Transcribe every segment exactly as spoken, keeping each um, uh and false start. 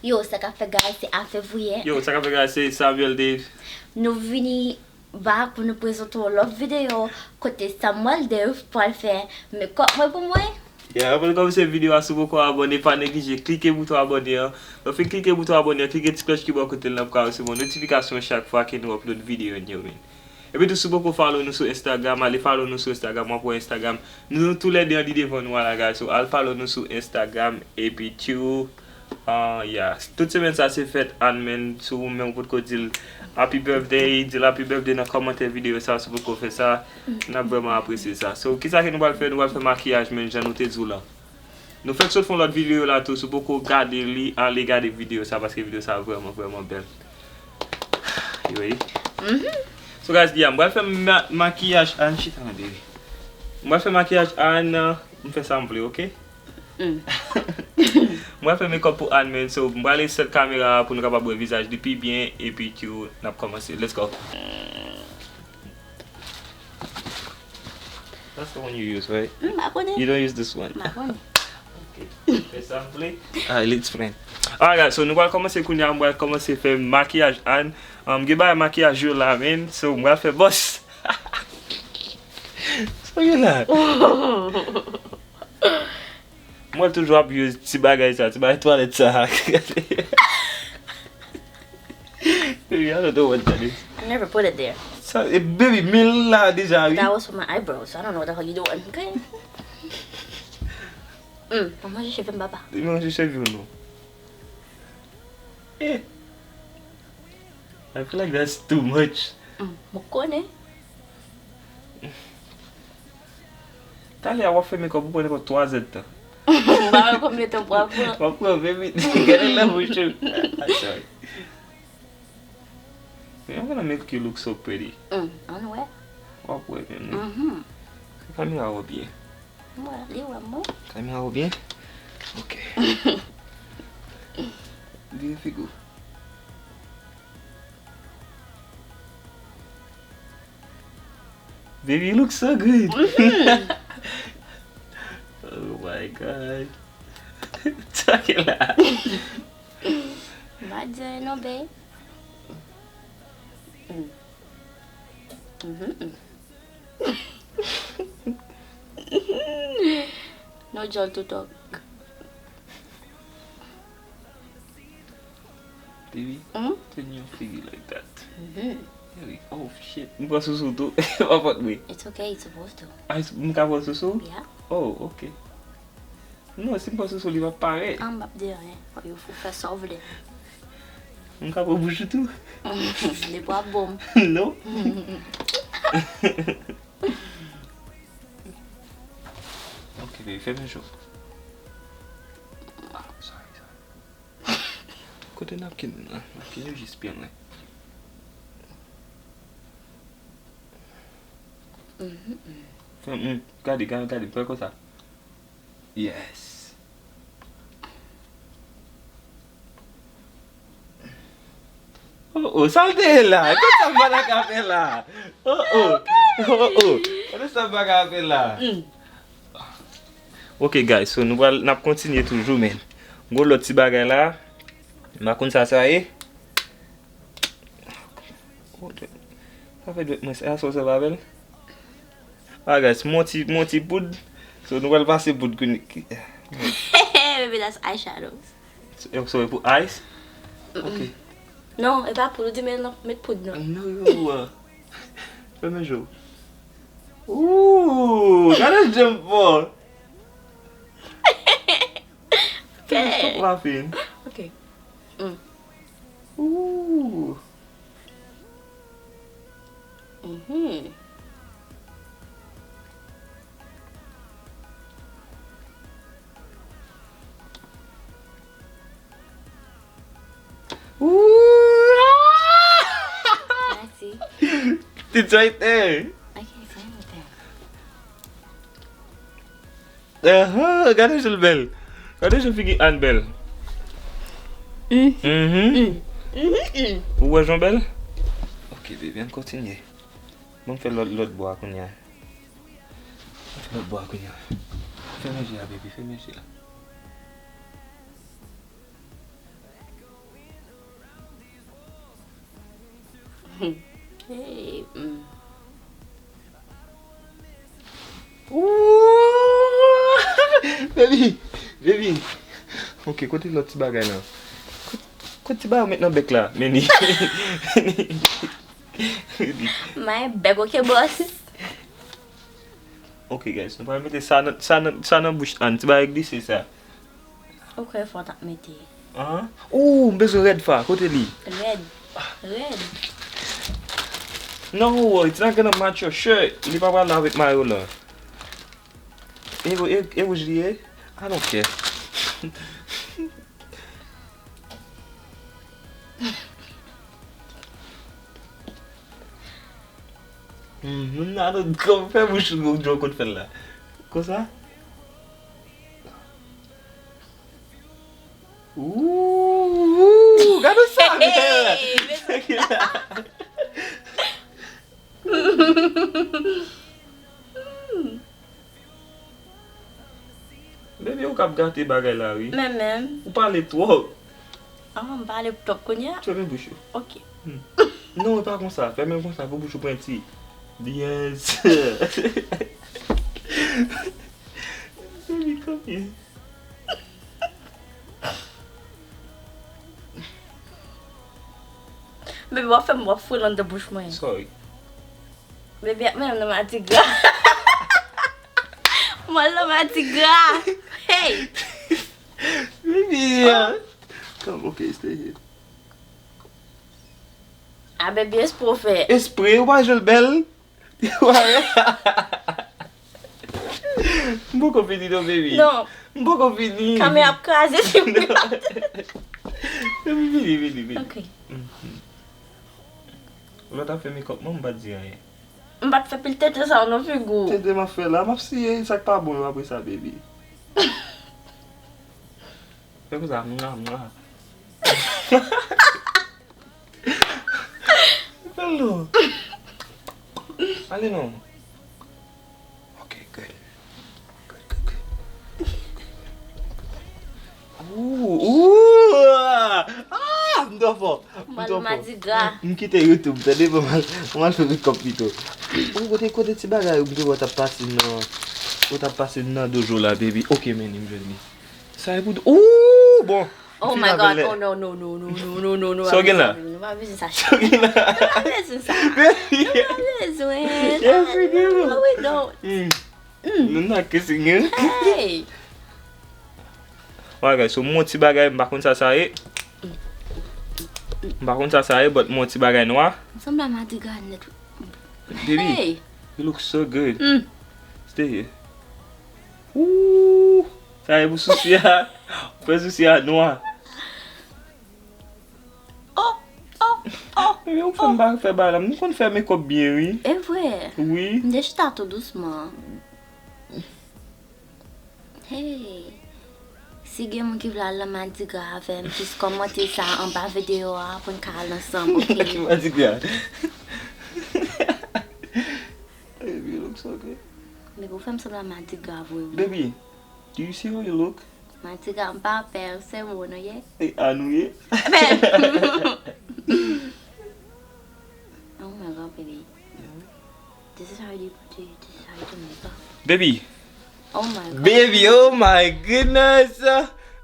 Yo, sa k ap fèt, guys, se Afevriye. Yo, sa k ap fèt, guys, se Samuel Dave. Nou vini back pou nou prezante yon lòt videyo kote Samuel Dave pral fè makeup mwen pou mwen. Yeah, anvan nou kòmanse videyo a, si w poko abòne, pa neglije klike bouton abòne an. Lè w fin klike bouton abòne an, klike ti klòch ki bò kote l la pou w ka resevwa notifikasyon chak fwa ke nou upload videyo nou yo, men. Epi tou, si w poko follow nou sou Instagram, ale follow nou sou Instagram, w ap wè Instagram. Nou, nou toulède an li devan nou a la, guys. So, al follow nou sou Instagram, epi tou, ah, yeah. Tout semèn sa se fèt Ann, men si w menm ou potko di l happy birthday, di l happy birthday nan kòmantè videyo sa, si w potko fè sa, n ap vrèman apresye sa. So, kisa ke nou pral fè? Nou pral fè makiyaj, men jan nou te di w lan. Nou fèk sot fè yon lòt videyo la tou, si w poko gade li, ale gade videyo sa, paske videyo sa vrèman, vrèman bèl. Anyway. So, guys, yeah, m pral fè ma-, makiyaj Ann, chita la, baby. M pral fè makiyaj Ann, m fè sa m vle, oke? M pral fè makeup pou Ann, men, so, m pral set kamera a pou nou kapab wè vizaj li pi byen, epi tou n ap kòmanse. Let's go. That's the one you use, right? M pa konnen. You don't use this one. M pa konnen. Ok. Fè sa m vle. Ah, let's friend. Alright, guys, so nou pral kòmanse kounye a, m pral kòmanse fè makiyaj Ann. Um, gen bagay makiyaj yo la, men. So, m pral fè bòs. So, yo la. Mwen toujou ap use ti bagay sa, ti bagay twalèt sa. Baby, I don't know what that is. I never put it there. Sa, e, baby, men la deja, wi. That was for my eyebrows. I don't know what the hell you doing. Okay. Mm, pa manje cheve m, papa. Li manje cheve w, non. Eh. I feel like that's too much. Mm, mwen konnen. Talè a w ap fè makeup ou pran nenpòt twa zèdtan. M pa wè konbyen tan pou w ap pran. W ap pran ven minit. Gade nan bouch ou. I'm sorry. I'm gonna make you look so pretty. Mm, ann wè. W ap wè menm wi. Mhm. Kamera ou byen. Mwen, li wè mwen. Kamera ou byen? Ok. Vire figi w. Baby, you look so good. Mhm. Oh my God. Talè a. M pa di anyen non, babe. Mm. Mhm, mm. No joy to talk. Baby, hmm? Turn your figure like that. Mhm. Baby, oh shit. M pran sousou tou. Pa fòt mwen. It's okay, it's supposed to. Ah, m ka pran sousou? Yeah. Oh, ok. Non, si m pran sousou, li p ap parèt. Ah, m p ap di anyen. Ou fè sa w vle. M ka pran bouch ou tou? Li p ap bon. Non. Ok, baby, fèmen je w. Ah, sorry, sorry. Kote napkin nan? Napkin yo jis byen lwen. Mhm, mhm. Fè, mm, gade, gade, gade, fè konsa. Yes. Oh, oh, sa l te ye la? Gade sa m pa ta ka fè la. Oh, oh. Oh, oh. Gade sa m pa ka fè la. Mm. Ok, guys, so nou pral, n ap kontinye toujou, men. Gon lòt ti bagay la. M pa konn sa sa ye. Sa fè dwèt mwen, sa, sa w sèvi avè l? Ah, guys, mon ti, mon ti poud. So, nou pral pase poud kounye. Baby, that's eyeshadows. So, so, e pou eyes? Mm-mm. Ok. Non, e pa poud, ou di men, met poud, non. Non, yo, uh, fèmen je w. Ooh, gade jan m fò. Ok. Stop laughing. Ok. Mm. Ooh. Mhm. Ooh. Mèsi. It's right there. I can't say anything. Ahan, gade jan l bèl. Gade jan figi Ann bèl. Mm. Mhm. Mm. Mhm, mm. Ou wè jan bèl? Ok, baby, ann kontinye. Bon, m fè lòt, lòt bò a kounye a. M fè lòt bò a kounye a. Fèmen je a, baby, fèmen je a. Hey, mm. Ooh, baby, baby. Ok, kote lòt ti bagay lan? Kot- Kot ti bagay ou met nan bèk la, Meni? My bag, ok, boss. Ok, guys, nou pral mete sa nan, sa nan, sa nan bouch Ann. Ti bagay glise sa. Ou kwè fò w t ap mete? An? Ooh, m bezwen rèd fa. Kote li? Rèd. Rèd. No, it's not gonna match your shirt. Li pa pral la avèk mayo lan. E, e, e wouj li ye? I don't care. Mhm, I don't care. Fè bouch ou, ou konn fè l la. Konsa? Ooh, gade sa, Hey, men. Baby, ou k ap gate bagay la, wi. Men menm. Ou pale twòp. Ah, m pale twòp kounye a? Fèmen bouch ou. Ok. Non, e pa konsa. Fèmen konsa pou bouch ou pwenti. Yes. Baby, come here. Baby, w ap fè m, w ap foule anndan bouch mwen. Sorry. Baby ap mennen m nan madigra. Mwen nan madigra. Hey. Baby, uh, come, okay, stay here. Ah, baby, espre w fè. Espre, ou pa jwe l bèl? M poko fini non, baby. Non. M poko fini. Kamera ap kraze si m. Baby, vini, vini, vini. Ok. Lè w t ap fè makeup mwen, m pa t di anyen. M pa t fè pil tenten sa non figi w. Tenten m ap fè la, m ap siye sa k pa bon yo apre sa, baby. Fè konsa, mwa, mwa. Fè l non. Ale non. Ok, good. Good, good, good. Ooh, ooh, ah, ah, m twò fò. M twò fò. Madigra. M kite YouTube, tande, pou m al, pou m al fè makeup pito. Ooh, kote, kote ti bagay ou te wè t ap pase nan, ou t ap pase nan dojo la, baby. Ok, men, m jwenn li. Sa e pou, ooh, bon. Oh my God, oh no, no, no, no, no, no, no, no. Sa w gen la? Nou pa bezwen sa. Nou pa bezwen sa. Nou pa bezwen. Yes, we do. No, we don't. Mm. Nou nan kissing, hein? Hey. Alright, guys, so m wè yon ti bagay, m pa konn sa sa ye. M pa konn sa sa ye, but m wè yon ti bagay nwa. Sanble a madigra nèt. Baby, Hey. You look so good. Mm. Stay here. Ooh, sa e pou sousi a. Ou fè sousi a nwa. Oh, oh, oh. Baby, ou fè m pa fè bagay la. M konn fè makeup byen, wi. E vre. Wi. M te chita tou dousman. Hey. Si gen moun ki vle al nan madigra avè m, jis kòmante sa anba videyo a pou n ka al ansanm, ok? Ki madigra? Baby, you look so good. Men pou fè m sanble a madigra vre, wi. Baby, do you see how you look? Madigra, m pa pè, se ou nou ye. E a nou ye? Men. Oh my God, baby. This is how you do, this is how you do makeup. Baby, Oh my God. Baby, oh my goodness!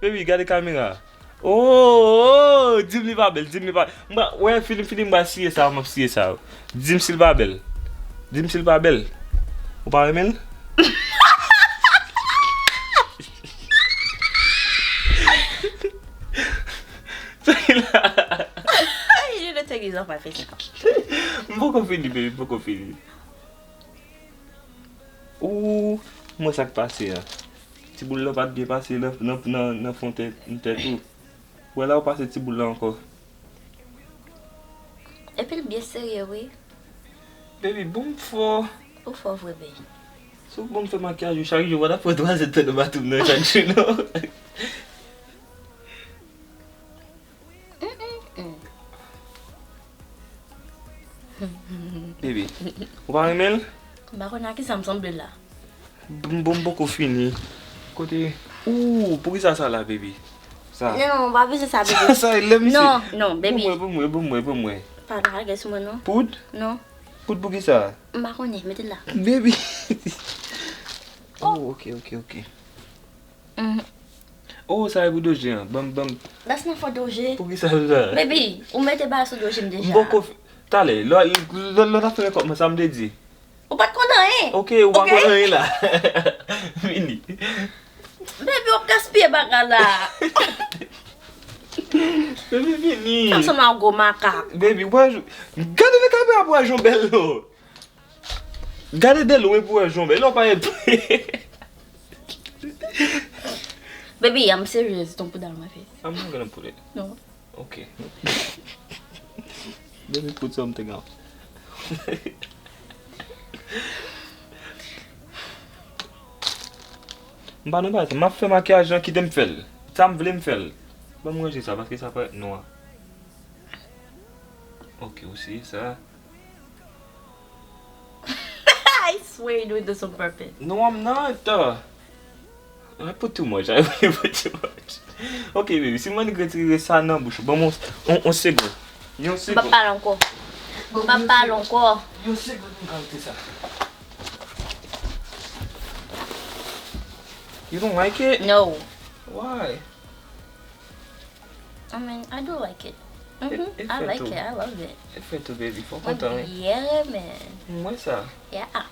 Baby, gade kamera. Oh, oh, di m li pa bèl, di m li pa. M pa, wè, fini, fini, m pa siye sa, m ap siye sa. Di m si l pa bèl. Di m si l pa bèl. Ou pa renmen l? Sa ki la? Ay, je ne te gizon pa fè sa. M poko fini, baby, m poko fini. Ooh, m wè sa k pase a. Ti boul la pa t byen pase nan, nan, nan, nan fon tèt, tèt ou. Wè la ou pase ti boul la ankò. Epi l byen serye, wi. Baby, bon m fò. Ou fò vre, baby. Si w bon m fè makiyaj ou chak jou, w pa t ap pran twa zèdtan nan bathroom nan chak jou, non. Baby, ou pa renmen l? M pa konn a kisa m sanble la. Bon, bon, m poko fini. Kote? Ooh, poukisa sa la, baby? Sa. Non, non, m pa bezwen sa, Sa, baby. Sa, lè misye. Non, non, baby. Ban mwen, ban mwen, ban mwen, ban mwen. Pa lage sou mwen non. Poud? Non. Poud pou ki sa? M pa konnen, mete l la. Baby. Oh, ok, ok, ok. Mhm. Oh, sa e pou Doje an. Ban m, ban m. That's not for Doje. Pou ki sa sa? Baby, ou mete bagay sou Doje m deja. M poko f-, talè, lè, lè, lè w ta fè mekòp mwen, sa m te di. Ou pa t konn anyen. Ok, ou pa konn anyen la. Vini. Baby, w ap gaspiye bagay la. Baby, vini. Sa m sanble yon gwo makak. Baby, w pa jou-, gade nan kamera pou w wè jan w bèl non. Gade de lwen pou w wè jan w bèl. Lè w pa gen pre. Baby, I'm serious. Don't put that on my face. I'm not gonna put it. No. Ok. Baby, put something else. M pa nan bagay sa. M ap fè makiyaj lan, kite m fè l. Sa m vle m fè l. Ban m ranje sa, paske sa parèt nwa. Ok, ou eseye sa. I swear you doing this on purpose. No, I'm not. Uh, I put too much. I put too much. Ok, baby, si mwen retire sa nan bouch ou, ban m yon, yon, yon segonn. Yon segonn. M pa pale ankò. M pa pale ankò. Yon segonn pou m ka mete sa. You don't like it? No. Why? I mean, I do like it. Mm-hmm. I like it. I love it. E fè tou, baby. Fò kontan, wi. Mwen byen renmen. Mwen sa. Yeah.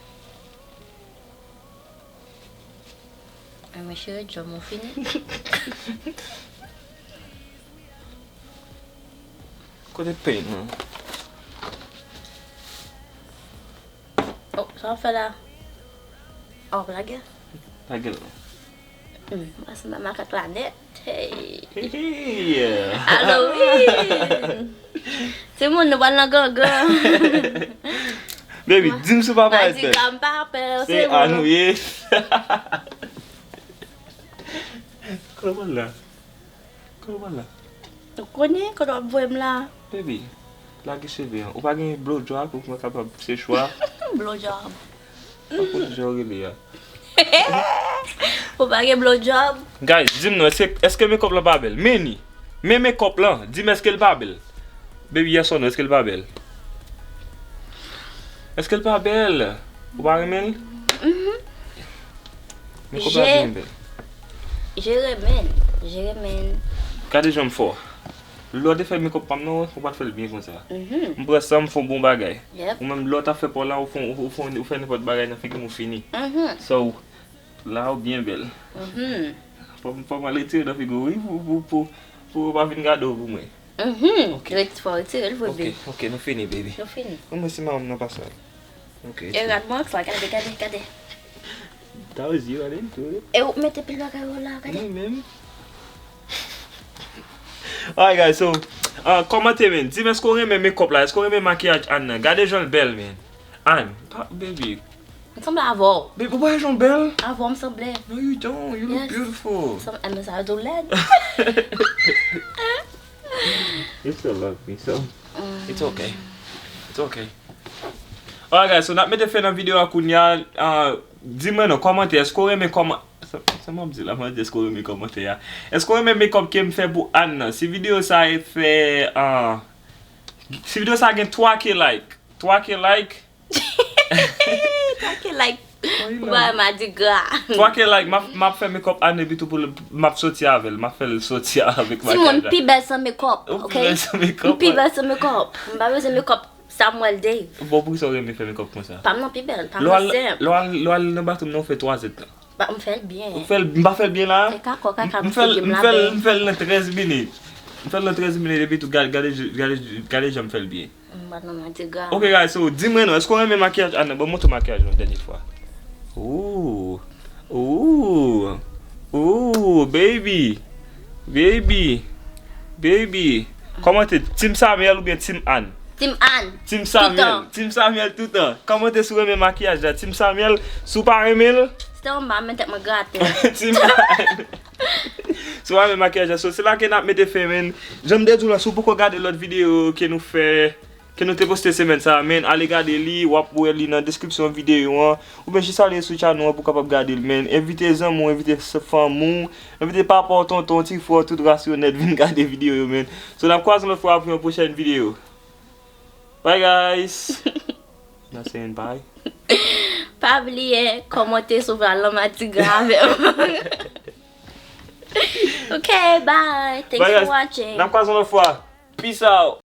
Mwen cheri, djòb mwen fini. Kote peny mwen? Oh, sa w ap fè la? Oh, w ap lage? Lage l. Hmm, mwen sanble makak la nèt. Hey. Hey, hey. Halloween. Timoun, nou pral nan gangan. Baby, di m si w pa parèt bèl. Madigra m pa pè, se mwen. Ann wi. Kote w pral la? Kote w pral la? Ou konnen kote w ap voye m la. Baby, lage cheve an. Ou pa gen blowjob pou mwen kapab se chwa? Blowjob. Pa konnen jan w rele a. Ou pa gen blowjob? Guys, di m non, èske, èske makeup lan pa bèl? Meni, men makeup lan, di m èske l pa bèl? Baby, yes or no, èske l pa bèl? Èske l pa bèl? Ou pa renmen l? Mhm. Makeup la byen bèl. Je renmen, je renmen. Gade jan m fò. Lè w te fè makeup pa m nan, ou pa t fè l byen konsa. Mhm. M pran san m fè yon bon bagay. Yep. Ou menm, lè w t ap fè pa w la, ou fè, ou fè, ou fè nenpòt bagay nan figi m, ou fini. Mhm. So, la ou byen bèl. Mhm. Fò m, fò m al retire nan figi w, wi, pou, pou, pou, pou yo pa vin gade w pou mwen. Mhm. Ok. Ret-, fò retire l vre, baby. Ok, ok, nou fini, baby. Nou fini. Mwen, mwen, si manman m nan pase. Ok. E rad mwen sa, gade, gade, gade. That was you, I didn't do it. E ou mete pil bagay ou la, gade. Mwen menm. Alright, guys, so, uh, kòmante, man. Di m, èske w renmen makeup la? Èske w renmen makiyaj Ann nan? Gade jan l bèl, man. Ann, pa, baby. M sanble avè w. Baby, ou pa wè jan w bèl? Avè w m sanble. No, you don't. You look beautiful. Yes. Sanble, men sa yo tou lèd. You still love me, so it's okay. It's okay. Alright, guys, so n ap mete fen nan videyo a kounye a. Ah, di mwen non, kòmante, èske w renmen kòman-, sa, sa m ap di la, m ap di èske w renmen kòmantè a. Èske w renmen makeup ke m fè pou Ann nan? Si videyo sa a fè, ah, si videyo sa a gen twa K like, twa K like, twa K like. Ou pa wè madigra. Twa K like, m ap, m ap fè makeup Ann epi tou pou l, m ap soti avè l. M ap fè l soti avèk makiyaj la. Timoun, m pi bèl san makeup, ok? Ou pi bèl san makeup, wi. M pi bèl san makeup. M pa bezwen makeup Samuel Dave. Bon, poukisa w renmen fè makeup konsa? Pa m nan pi bèl, pa m nan senp. Lè w al, lè w al, lè w al nan bathroom nan, ou fè twazèt lan. Ba, m fè l byen. Ou fè l, m pa fè l byen la? Se kaka, kaka m fè m fè l, m fè l nan trèz minit. M fè l nan trèz minit epi tou gade, gade, gade, gade jan m fè l byen. M pa nan madigra. Ok, guys, so, di mwen non, èske w renmen makiyaj Ann nan? Bon, montre w makiyaj lan dènye fwa. Ooh. Ooh. Ooh, baby. Baby. Baby. Kòmante, Team Samuel oubyen Team Ann? Team Ann. Team Samuel. Toutan. Team Samuel toutan. Kòmante si w renmen makiyaj la. Team Samuel, si w pa renmen l. Sinon, m pa met tèt mwen grate. Team Ann. Si w pa renmen makiyaj la. So, se la ke n ap mete fen, man. Jan m te di w la, si w poko gade lòt videyo ke nou fè, ke nou te poste semèn sa a, man, ale gade li, w ap wè li nan deskripsyon videyo an, oubyen jis ale sou channel an pou w kapab gade l, man. Envite zanmi w, envite s-, fanmi w, envite papa w, tonton w, ti frè w, tout ras yo nèt vin gade videyo yo, man. So, n ap kwaze yon lòt fwa pou yon pwochèn videyo. Bye guys. Not saying bye. Pa bliye kòmante si w vle al nan madigra avè m. Ok, bye. Thanks Bye for guys. Watching. N ap kwaze yon lòt fwa. Peace out.